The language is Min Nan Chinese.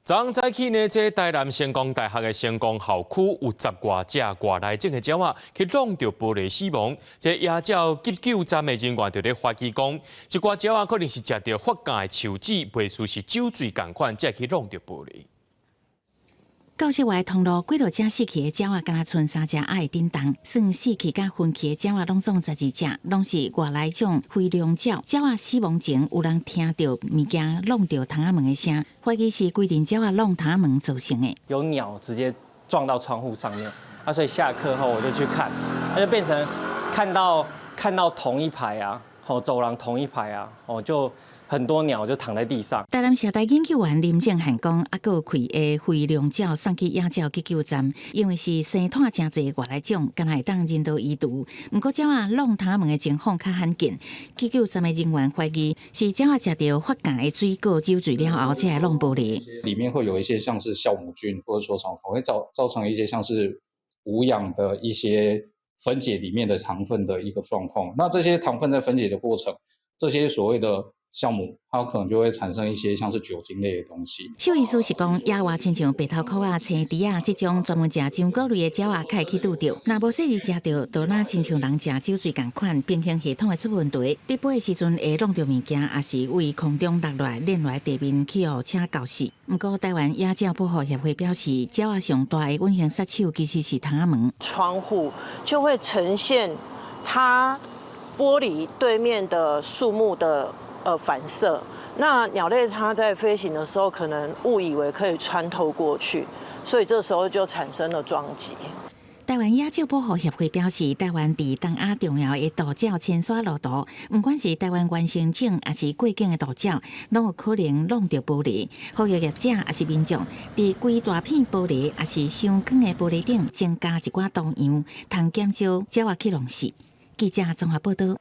昨早起呢，這台南成功大學的成功校區有十外隻外來種的鳥仔去挵著玻璃死亡。這野鳥急救站的人員就咧懷疑講，這寡鳥仔可能是食著發酵的樹脂，袂輸是酒醉仝款，才會去挵著玻璃。教室外通路幾落隻死去的鳥仔，敢若賰三隻鴨會振動，算死去佮昏去的鳥仔攏總12隻，攏是外來種飛龍鳥。鳥仔死亡前有人聽著物件挵著窗仔門的聲，懷疑是規陣鳥仔挵窗仔門造成的。有鳥直接撞到窗戶上面，啊，所以下課後我就去看，那就變成看到同一排啊，哦，走廊同一排啊，哦就。很多鳥就躺在地上。台南社大研究員林正漢講，猶閣有開的飛龍鳥送去野鳥急救站，因為是生湠誠濟外來種，敢若會當人道移除。毋過鳥仔挵窗仔門的情況較罕見，急救站的人員懷疑是鳥仔食著發酵的水果酒醉了後，才會挵玻璃。裡面會有一些像是酵母菌，或者說什麼，會造成一些像是無氧的一些分解裡面的糖分的一個狀況。那這些糖分在分解的過程，這些所謂的酵母，它可能就會產生一些像是酒精類的東西。獸醫師是講，野外親像白頭鵠仔、青雉仔這種專門食漿果類的鳥仔，較會去拄著。若無細膩食著，就若親像人食酒醉仝款，平衡系統會出問題。佇飛的時陣會挵著物件，抑是對空中落來連來地面去予車轎死。毋過，台灣野鳥保護協會表示，鳥仔上大的隱形殺手其實是窗仔門。窗戶就會呈現它玻璃對面的樹木的反射，那鳥類它在飛行的時候，可能誤以為可以穿透過去，所以這時候就產生了撞擊。台灣野鳥保護協會表示，台灣佇東亞重要的渡鳥遷徙路途，毋管是台灣原生種，抑是過境的渡鳥，攏有可能挵著玻璃。呼籲業者抑是民眾，佇規大片玻璃，抑是傷光的玻璃頂增加一寡圖樣，通減少鳥仔去弄死。記者綜合報導。